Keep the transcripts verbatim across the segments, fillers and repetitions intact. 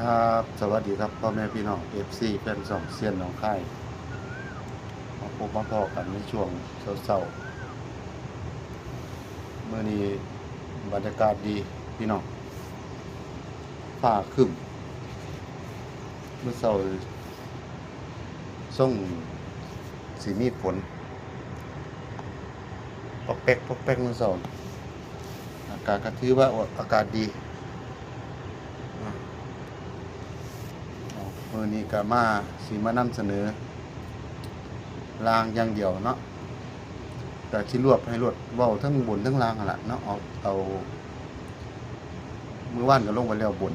ครับ สวัสดีครับ พ่อแม่พี่น้อง เอฟซี แฟนช่องเซียนหนองคาย มาพบมาพ้อกันในช่วงเช้าๆ มื้อนี้บรรยากาศดีพี่น้อง ฟ้าครึ้ม มื้อเช้าส่งสิมีฝน ปอกแป๊กปอกแป๊กมื้อเช้า อากาศก็ถือว่าอากาศดี อ่ะ มื้อนี้ก็มา สิมานำเสนอล่างอย่างเดียวเนาะ ก็สิรวบให้รวด เว้าทั้งบนทั้งล่างหั่นล่ะเนาะ เอา เอา มื้อวานก็ลงไปแล้วบน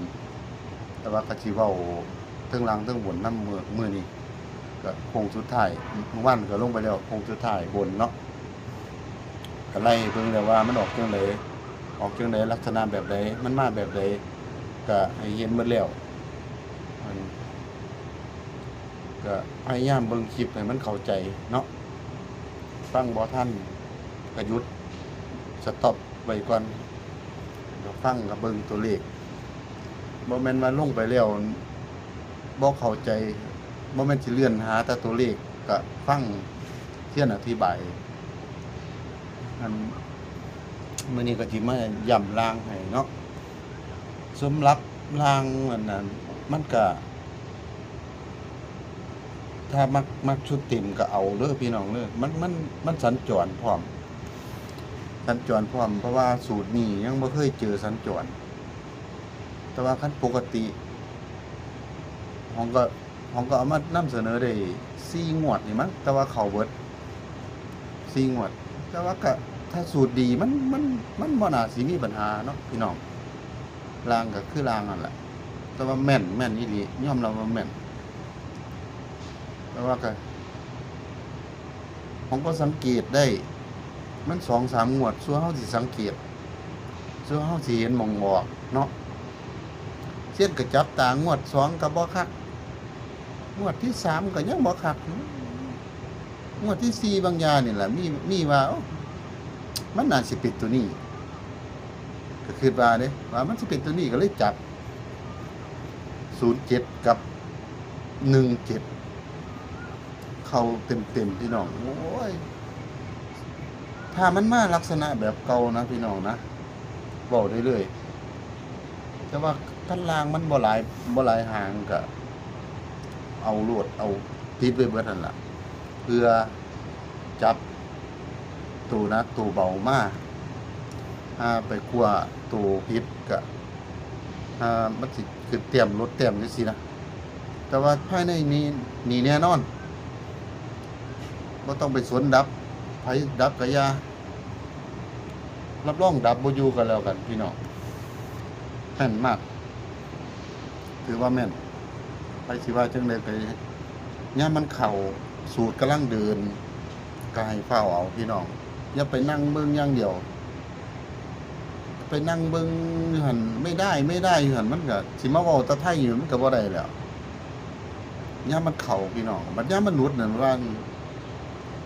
แต่ว่าก็สิเว้าทั้งล่างทั้งบนนำ มื้อ มื้อนี้ก็โค้งสุดท้าย มื้อวานก็ลงไปแล้วโค้งสุดท้ายบนเนาะ ก็ไล่เบิ่งแล้วว่ามันออกจั่งใด ออกจั่งใด ลักษณะแบบใด มันมาแบบใด ก็ให้เห็นหมดแล้ว อัน ก็พยายามเบิ่งคลิปให้มันเข้าใจเนาะ ฟังบ่ทันก็หยุด สต็อป ไว้ก่อน ก็ฟังก็เบิ่งตัวเลข บ่แม่นว่าลงไปแล้วบ่เข้าใจ บ่แม่นสิเลื่อนหาแต่ตัวเลข ก็ฟังเซียนอธิบาย อัน มื้อนี้ก็สิมาย้ำล่างให้เนาะ สำหรับล่างอันนั้น มันก็ ถ้ามัก มักชุดเต็มก็เอาเด้อพี่น้องเด้อ มัน มัน มันสัญจรพร้อม สัญจรพร้อม เพราะว่าสูตรนี้ยังบ่เคยเจอสัญจร แต่ว่าคันปกติ ของก็ ของก็เอามานำเสนอได้สี่งวดนี่มั้ง แต่ว่าเข้าเบิดสี่งวด แต่ว่าก็ ถ้าสูตรดีมัน มัน มันบ่น่าสิมีปัญหาเนาะพี่น้อง ล่างก็คือล่างนั่นแหละ แต่ว่าแม่น แม่นอีหลี ยอมรับว่าแม่น แต่ว่าก็ ผมก็สังเกตได้ มันสองสามงวด ซั่วเฮาสิสังเกต ซั่วเฮาสิเห็นหม่องออกเนาะ เซียนก็จับตางวดสองก็บ่คัก งวดที่สามก็ยังบ่คัก งวดที่สี่บางอย่างนี่แหละ มี มีว่า เอ้า มันน่าสิเป็นตัวนี้ ก็คิดว่าเด้ ว่ามันสิเป็นตัวนี้ ก็เลยจับ ศูนย์เจ็ด กับ หนึ่งเจ็ด เข้าเต็มๆ พี่น้อง โอ้ย ถ้ามันมาลักษณะแบบเก่านะพี่น้องนะ เว้าได้เลย แต่ว่าคันล่างมันบ่หลาย บ่หลายหางก็เอาโลด เอาติดไว้เบิดหั่นล่ะ เพื่อจับตัวหนักตัวเบามา หาไปคว้าตัวผิดก็ หามันสิขึ้นแต้มลดแต้มจั่งซี้นะ แต่ว่าภายในนี้ นี่แน่นอน บ่ต้องไปสนดับ ไผดับก็อย่า รับรองดับบ่อยู่ก็แล้วกันพี่น้อง แม่นมาก ถือว่าแม่น ไผสิว่าจั่งใดก็ ยามมันเข้า สูตรกำลังเดิน ก็ให้ฟ้าวเอาพี่น้อง อย่าไปนั่งเบิ่งอย่างเดียว ไปนั่งเบิ่งอยู่หั่น ไม่ได้ ไม่ได้อยู่หั่น มันก็สิมาเว้าแต่ไทยอยู่ มันก็บ่ได้แล้ว ยามมันเข้าพี่น้อง บัดยามมันหลุดนั่นว่า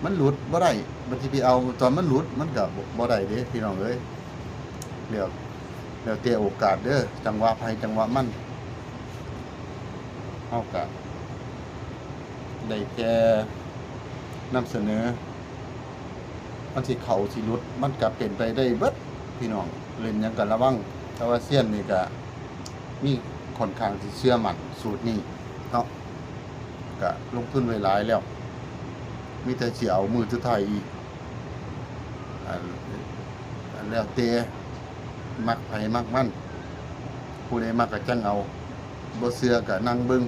มันหลุดบ่ได้ บัดสิไปเอาตอนมันหลุด มันก็บ่ บ่ได้เด้พี่น้องเอ้ย แล้ว แล้วแต่โอกาสเด้อ จังหวะไผจังหวะมัน เฮาก็ได้แค่นำเสนอ มันสิเข้าสิหลุด มันก็เป็นไปได้เบิดพี่น้อง เล่นหยังก็ระวัง แต่ว่าเซียนนี่ก็มีค่อนข้างสิเชื่อมั่นสูตรนี้เนาะ ก็ลงทุนไว้หลายแล้ว มีแต่สิเอามื้อสุดท้ายอีก อัน อันแล้วแต่ มักไผมักมัน ผู้ใดมักก็จั่งเอา บ่เชื่อก็นั่งเบิ่ง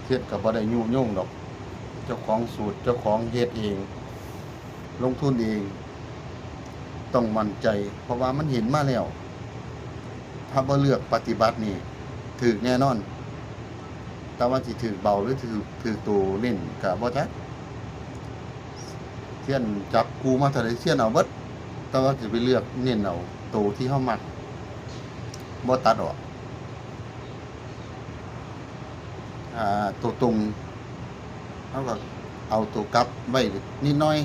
เฮ็ดก็บ่ได้ยุยงดอก เจ้าของสูตร เจ้าของเฮ็ดเอง ลงทุนเอง ต้องมั่นใจ เพราะว่ามันเห็นมาแล้ว ถ้าบ่เลือกปฏิบัตินี่ ถืกแน่นอน แต่ว่าสิถืกเบาหรือถืก ถืกตัวเน้นก็บ่จัก เซียนจับคู่มาเท่าใด เซียนเอาเบิด แต่ว่าสิไปเลือกเน้นเอาตัวที่เฮามัก บ่ตัดออก อ่า ตัวตรง เฮาก็เอาตัวกลับไว้นิดหน่อย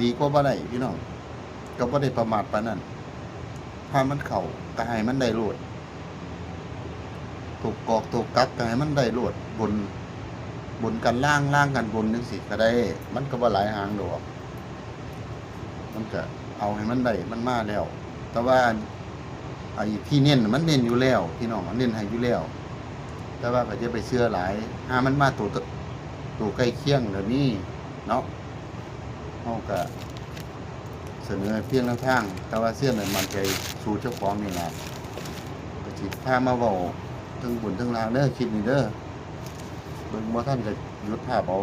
ดีกว่าบ่ได้พี่น้อง ก็บ่ได้ประมาทปานนั้น ถ้ามันเข้าก็ให้มันได้โลด ตัวกอกตัวกลับก็ให้มันได้โลด บน บนกันล่าง ล่างกันบนจั่งซี้ก็ได้ มันก็บ่หลายหางดอก มันก็เอาให้มันได้ มันมาแล้ว แต่ว่าไอ้ที่เน้นน่ะมันเน้นอยู่แล้ว พี่น้อง เน้นให้อยู่แล้ว แต่ว่าก็อย่าไปเชื่อหลาย หามันมาตัว ตัวใกล้เคียงก็มีเนาะ เฮาก็เสนอเพียงแนวทาง แต่ว่าเซียนน่ะมั่นใจสูตรเจ้าของนี่ล่ะ ก็สิพามาเว้าเทิงบนเทิงล่างเด้อ คลิปนี้เด้อ เบิ่งบ่ทันก็หยุดภาพเอา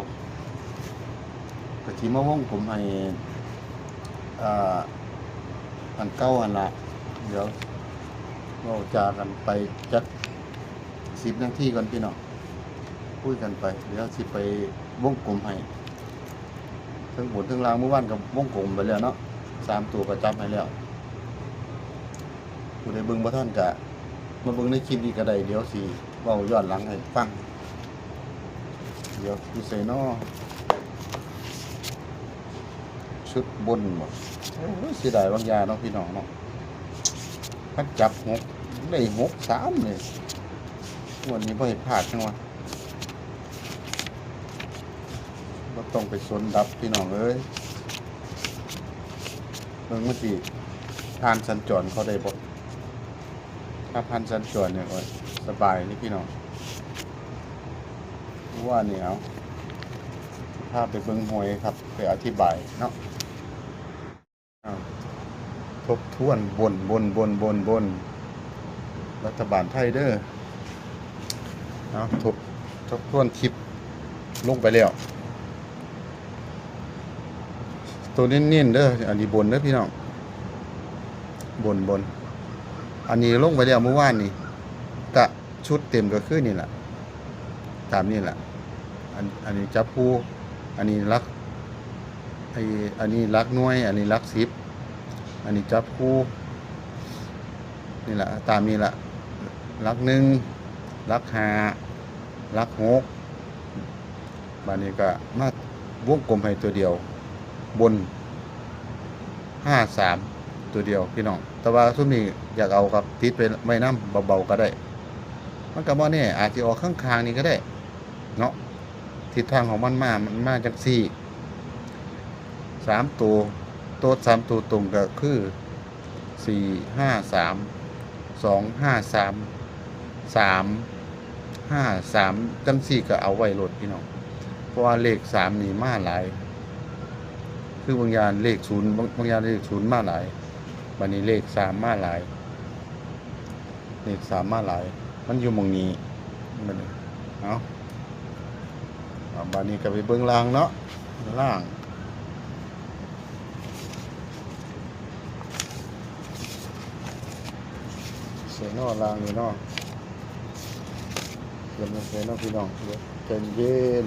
ก็สิมาวงกลมให้ อ่า อันเก่าหั่นล่ะ เดี๋ยวเว้าจากันไปจักสิบนาทีก่อนพี่น้อง คุยกันไป เดี๋ยวสิไปวงกลมให้ เทิงบนเทิงล่าง มื้อวานก็วงกลมไปแล้วเนาะ สามตัวก็จับให้แล้ว ผู้ใดเบิ่งบ่ทันก็มาเบิ่งในคลิปนี้ก็ได้ เดี๋ยวสิเว้าย้อนหลังให้ฟัง เดี๋ยวอยู่ไสน้อ ชุดบนบ่ โอ้ย เสียดายบางอย่างเนาะพี่น้องเนาะ มันจับหก ได้หกสามเลย งวดนี้บ่ให้พลาดจังวะ บ่ต้องไปสนดับพี่น้องเอ้ย เบิ่งมันสิผ่านสัญจรเข้าได้บ่ ถ้าผ่านสัญจรเนี่ย โอ้ย สบายนี่พี่น้อง ว่าเนี่ย เอา พาไปเบิ่งหวยครับ ไปอธิบายเนาะ อ้าว ทบทวนบน บน บน บน บน รัฐบาลไทยเด้อ เอา ทบ ทบทวนคลิปลงไปแล้ว ตัวเน้นๆเด้อ อันนี้บนเด้อพี่น้อง บน บน อันนี้ลงไปแล้วเมื่อวานนี่ กะชุดเต็มก็คือนี่แหละ ตามนี่แหละ อัน อันนี้จับคู่ อันนี้หลัก ไอ้ อันนี้หลักหน่วย อันนี้หลักสิบ อันนี้จับคู่ นี่แหละ ตามนี่แหละ หลักหนึ่ง หลักห้า หลักหก บาดนี้ก็มาวงกลมให้ตัวเดียว บน ห้าสาม ตัวเดียวพี่น้อง แต่ว่าซุมนี้อยากเอากับติดไปไว้นำ เบาๆก็ได้ มันก็บ่แน่ อาจสิออกข้างๆนี่ก็ได้เนาะ ทิศทางของมันมา มันมาจังซี่ สามตัว โต๊ดสามตัวตรงก็คือ สี่ห้าสาม สองห้าสาม สามห้าสาม จังซี่ก็เอาไว้โลดพี่น้อง เพราะว่าเลขสามนี่มาหลาย คือบางอย่างเลขศูนย์ บาง บางอย่างเลขศูนย์มาหลาย บัดนี้เลขสามมาหลาย เลขสามมาหลาย มันอยู่หม่องนี้ บัดนี้ เอา เอา บัดนี้ก็ไปเบิ่งล่างเนาะ ล่าง ไสน้อ ล่างนี่เนาะ เขียนลงไปเนาะพี่น้อง เดี๋ยวใจเย็น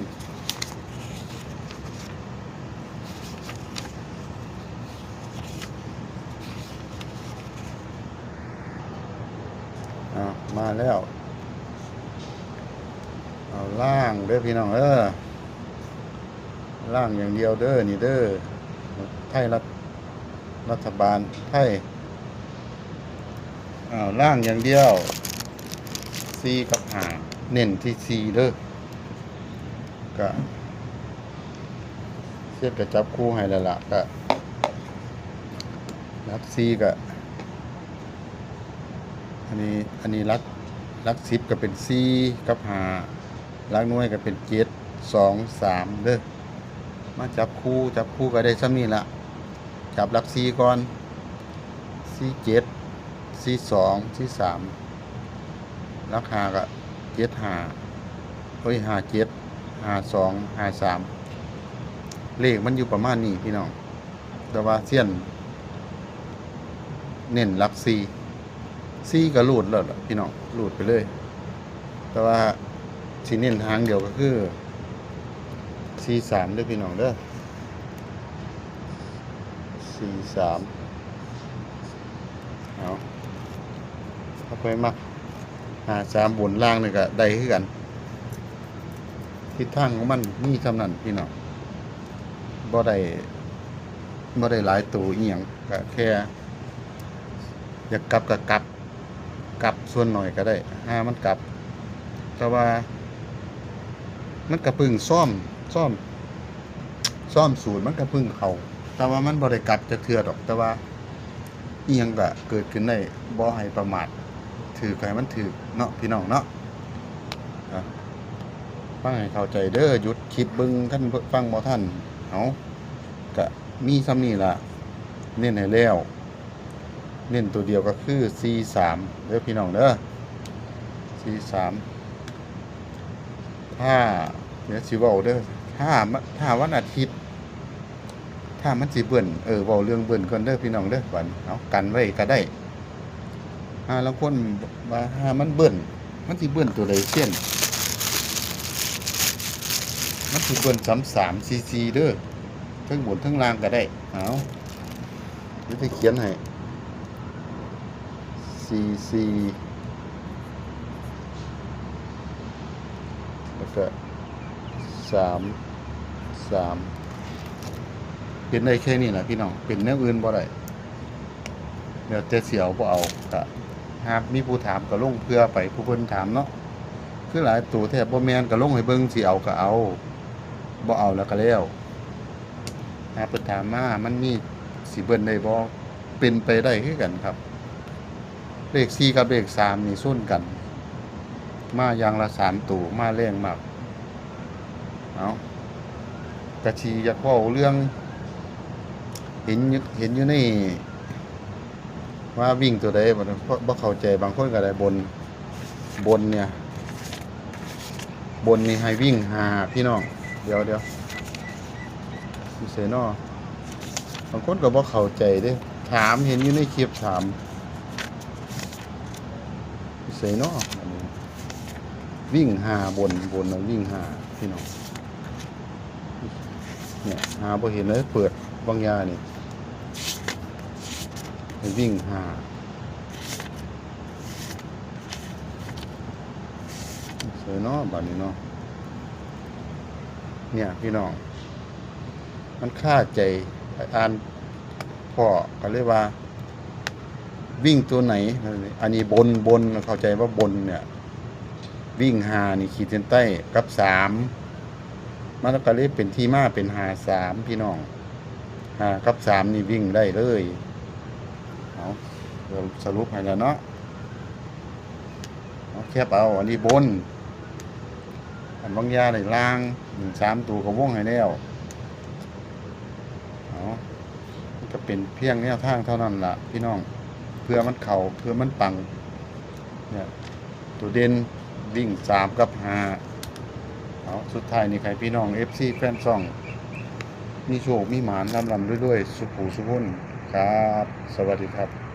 อ่ะ มาแล้ว เอาล่างเด้อพี่น้องเด้อ ล่างอย่างเดียวเด้อ นี่เด้อ ไทยรัฐ รัฐบาลไทย อ้าว ล่างอย่างเดียว สี่กับห้า เน้นที่สี่เด้อ ก็เซียนก็จับคู่ให้แล้วล่ะ ก็หลักสี่ก็ อันนี้ อันนี้หลัก หลักสิบก็เป็นสี่กับห้า หลักหน่วยก็เป็นเจ็ด สอง สาม เด้อ มาจับคู่ จับคู่ก็ได้ส่ำนี้ละ จับหลักสี่ก่อน สี่เจ็ด สี่สอง สี่สาม หลักห้าก็ เจ็ดห้า เอ้ย ห้าเจ็ด ห้าสอง ห้าสาม เลขมันอยู่ประมาณนี้พี่น้อง แต่ว่าเซียนเน้นหลักสี่ สี่ก็รูดแล้วล่ะพี่น้อง รูดไปเลย แต่ว่าสิเน้นหางเดียวก็คือ สี่สาม เด้อพี่น้องเด้อ สี่สาม เอา ถ้าไผมัก ห้าสาม บนล่างนี่ก็ได้คือกัน ทิศทางของมันมีส่ำนั้นพี่น้อง บ่ได้ บ่ได้หลายตัวอีหยัง ก็แค่ อยากกลับก็กลับ กลับส่วนน้อยก็ได้ ห่ามันกลับ แต่ว่า มันก็เพิ่งซ่อม ซ่อม ซ่อมสูตรมันก็เพิ่งเข้า แต่ว่ามันบ่ได้กลับจักเทื่อดอก แต่ว่า อิหยังก็เกิดขึ้นได้ บ่ให้ประมาท ถือให้มันถือเนาะพี่น้องเนาะ อ่ะ ฟังให้เข้าใจเด้อ หยุดคลิปเบิ่ง คันฟังบ่ทัน เอา ก็มีส่ำนี้ล่ะ เน้นให้แล้ว เน้นตัวเดียวก็คือ สี่สาม เด้อพี่น้องเด้อ สี่สาม ถ้า เดี๋ยวสิเว้าเด้อ ถ้า ถ้าวันอาทิตย์ ถ้ามันสิเบิ้ล เออ เว้าเรื่องเบิ้ลก่อนเด้อพี่น้องเด้อ บัดนี้ เอา กันไว้ก็ได้ ห่าลางคนว่า ห่ามันเบิ้ล มันสิเบิ้ลตัวใดเช่น มันสิเบิ้ล สามสาม สี่สี่ เด้อ เทิงบนเทิงล่างก็ได้ เอา เดี๋ยวจะเขียนให้ สี่สี่ แล้วก็ สามสาม เป็นได้แค่นี้ล่ะพี่น้อง เป็นแนวอื่นบ่ได้ แล้วแต่สิเอาบ่เอา ก็หากมีผู้ถามก็ลงเผื่อไป ผู้เพิ่นถามเนาะ คือหลายตัวแท้บ่แม่น ก็ลงให้เบิ่ง สิเอาก็เอา บ่เอาแล้วก็แล้ว หากเพิ่นถามมา มันมีสิเบิ้ลได้บ่ เป็นไปได้คือกันครับ เลขสี่กับเลขสามนี่ชนกัน มาอย่างละสามตัว มาแรงมาก เอา กะสิอยากเว้าเรื่อง เห็นอยู่ เห็นอยู่ใน ว่าวิ่งตัวใด บ่ บ่เข้าใจ บางคนก็ได้บน บนเนี่ย บนนี่ให้วิ่งห้าพี่น้อง เดี๋ยว เดี๋ยว อยู่ไสน้อ บางคนก็บ่เข้าใจเด้ ถาม เห็นอยู่ในคลิปถาม อยู่ไสน้อ อันนี้ วิ่งห้าบน บนน่ะวิ่งห้าพี่น้อง เนี่ย หาบ่เห็นเลย เปิดบางอย่างนี่ ให้วิ่งห้า ไสน้อ บัดนี้เนาะ เนี่ยพี่น้อง มันคาใจ อ่านพ้อก็เลยว่า วิ่งตัวไหน อันนี้บน บน เข้าใจว่าบนเนี่ย วิ่งห้านี่ขีดเส้นใต้กับสาม มันก็เลยเป็นที่มาเป็นห้าสามพี่น้อง ห้ากับสามนี่วิ่งได้เลย เอา สรุปให้แล้วเนาะ เอา แคปเอา อันนี้บน อันบางอย่างนี่ล่าง อืม สามตัวก็วงให้แล้ว เอา มันก็เป็นเพียงแนวทางเท่านั้นล่ะพี่น้อง เพื่อมันเข้า เพื่อมันปัง เนี่ย ตัวเด่นวิ่งสามกับห้า เอา สุดท้ายนี่ให้พี่น้อง เอฟซี แฟนช่อง มีโชคมีหมาน ร่ำๆรวยๆ สุขูสุขคนครับ สวัสดีครับ